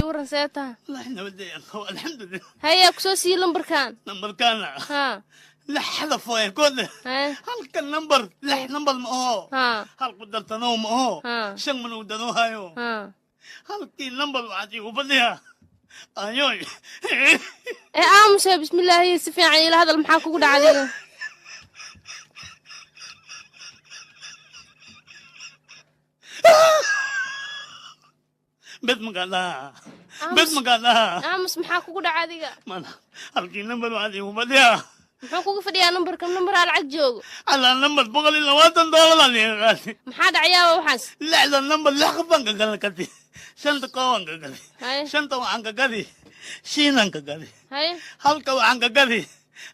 Ii waran, see tahay? Wallaahi nabadaya, alxamdulilah. Hayaa, kusoo siiyey lambarkan? Nambarkaana haa, lix xadaf waay koode. Haye. Halka nambar lix nambar ma aho. Hal ku dartanow ma aho. Shan manuu danoohayo. Halkii nambar waxaad iigu fadhiyaa ayoy. Ee aamuse, bismillaahi, si fiican iila hadal. Maxaa kugu dhacay adiga? Bed makaa dhahaa, bed makaa dhahaa. Aamus, maxaa kugu dhacay adiga? Mana halkii nambar waxaad iigu fadhiyaa. Muxuu kugu fadhiyaa nambarka? Nambaraa lacag joogo. Calaa nambar $120 aan iiga qaatay. Maxaa dhacayaaba waxaas? Lixda nambar lix qof baan ka gala kati, shanta koobaan ka gadi. Haye. Shanta waxaan ka gadi shiinaan ka gadi. Haye. Halka waxaan ka gadi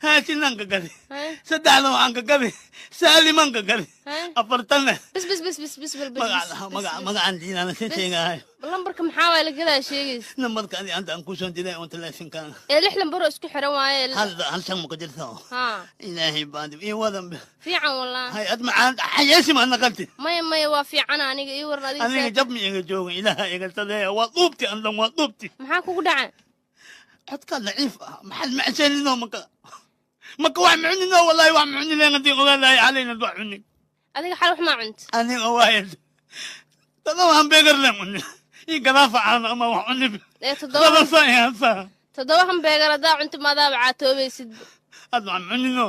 haashinaan ka gadi. Haye. Saddexda waxaan ka gadi saalimaan ka gadi. Haye. Afartanne. Bis bis bis bis bis bal bis. Magaca magaca magacaan diinaana si sheegaayo. Lambarka maxaa waay la gadaa sheegaysa? Nambarka adi anta aan kusoo diray oo teleefonkaan. Ee lix lambaroo isku xiran waaye. Hal hal shan ma ku jirto? Haa. Ilaahay baadi ii wadan. Fiican wallah. Hay ad macaan xayeesi ma naqanti. Maya maya, waa fiican aniga. Ii waran adiga. Aniga jab ma iga jooga, ilaaha iga tadeeya, waa dhuubti andan, waa dhuubti. Maxaa kugu dhacay? Codkaa daciif ah, maxaad macseenino maka maka wax mucunino, wallahi wax mucunileen haddii ogaadahay xalayna wax cuni. Adiga xal wax maa cunta? Aniga waayad todoba hambeegar leen cuni ii gadaafa caano ama wax cuni. Ee toddoba laba saa toddoba hambeegar haddaa cunta maadaaba caatoobaysid. Ad wax mucunino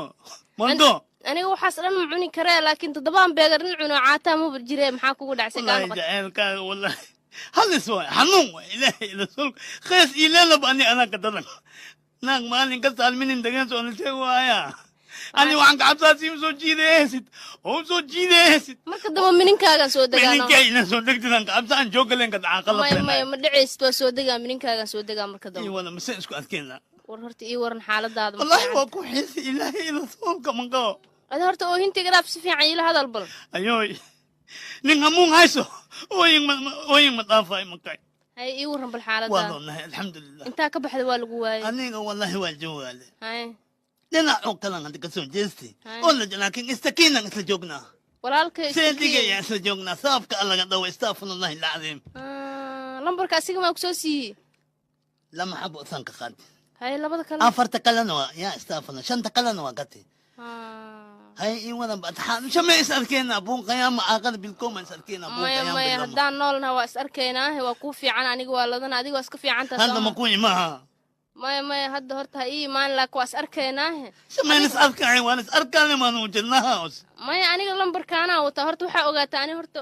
mando. Aniga waxaas dhan ma cuni karee, laakiin toddoba hambeegar nin cuno caataa maba jiree. Maxaa kugu dhacay kaa wallahi noqotay? Jaceylkaaga wallahi halis waay, xanuun waay. Ilaahay rasuulka khees iileenaba ani anaa ka daran naag maalin kasta alminin degan soo sheeg waaya. Ani waxaan ka cabsaa siim soo jiidaysid oo soo jiidaysid. Marka dambe mininkaagaan soo degaa. Mininkay ina soo degtidaan ka cabsa aan joogalen ka dhacaa. Maya qalabteen. Maya, ma dhacaysid, waa soo degaa, mininkaagaan soo degaa marka ii dambe. Wada mise isku adkeena. War horta ii waran xaaladaada ma wallahi fiican? Waa ku xiisi ilaahay rasuulka manqabo. Adi horta oohinta dhaaf, si fiican iila hadal bal. Ayoy, nin hamuun hayso ooyin ma ooyin ma dhaafay makay. Haye, ii waran bal waa xaaladaada. Doonahay alxamdulilah. Intaa ka baxda waa lagu waayay. Aniga wallahi waa joogaale. Haye. Dhinacoo kalan hadda kasoo jeestay. Haye. Oo la laakiin istakiinan isla joognaa. Walaalka. Seedigaya isla joognaa, saafka allaga dhawa, astaafirullahi alcadiim. Lambarka asiga maa kusoo siiyey? Lama xabo isaan ka qaadi. Haye, labada kale? Afarta kalena waa yaa istaafuna, shanta kalena waa gati. Hay ii wadan batxaan shame is arkeena buun qiyaama aaqada bilkooma is arkeena buun maya qiyaama maya bilama. Haddaan noolnaha waa is arkaynaa, waa kuu fiican. Aniga waa ladana, adiga waa iska fiicantaa. Hadda ma ku imaha? Maya maya, hadda horta ha ii imaan, laakiin waa is arkaynaa. Shameen is arkay, waan is arkaane maanu jirnaha. Maya, aniga lambarkaanaa wataa. Horta waxaa ogaataa, ani horta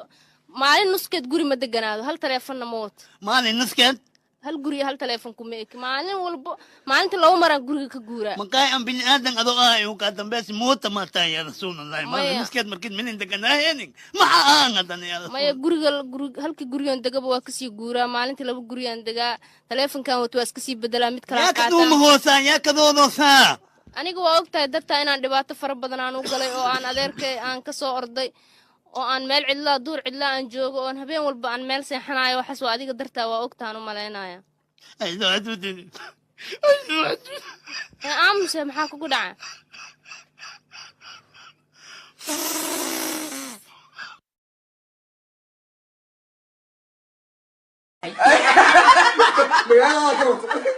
maalin nuskeed guri ma deganaado, hal taleefonna ma wato. Maalin nuskeed? Hal guri iyo hal taleefon kuma eki. Maalin walbo, maalinta laba maraan guriga ka guuraa. Makaay aan bini aadan adoo ah igu kaa dambeys moota maataa yaa rasuulallahi maalin Maya. nuskeed markid minin deganaahenin maxa aan hadan yaa maya rasuul. Guriga guri halka gurigaan degaba waa kasii guuraa. Maalintii laba gurigaan degaa, taleefonkan wato waa iska sii bedelaa, mid kalaa yaa ka dhuuma qaataa. Hoosaa yaa kadoodoosaa. Aniga waa ogtahay dartaa inaan dhibaato fara badan aan u galay oo aan adeerkay aan ka soo orday oo aan meel cidlaa, duur cidlaa aan joogo oon habeen walba aan meel seexanayo. Waxaas waa adiga dartaa, waa ogtahan u malaynaya. Ay soo xasuusin, ay soo xasuusin. Ee aamuse, maxaa kugu dhaca? Magaalada ka wato.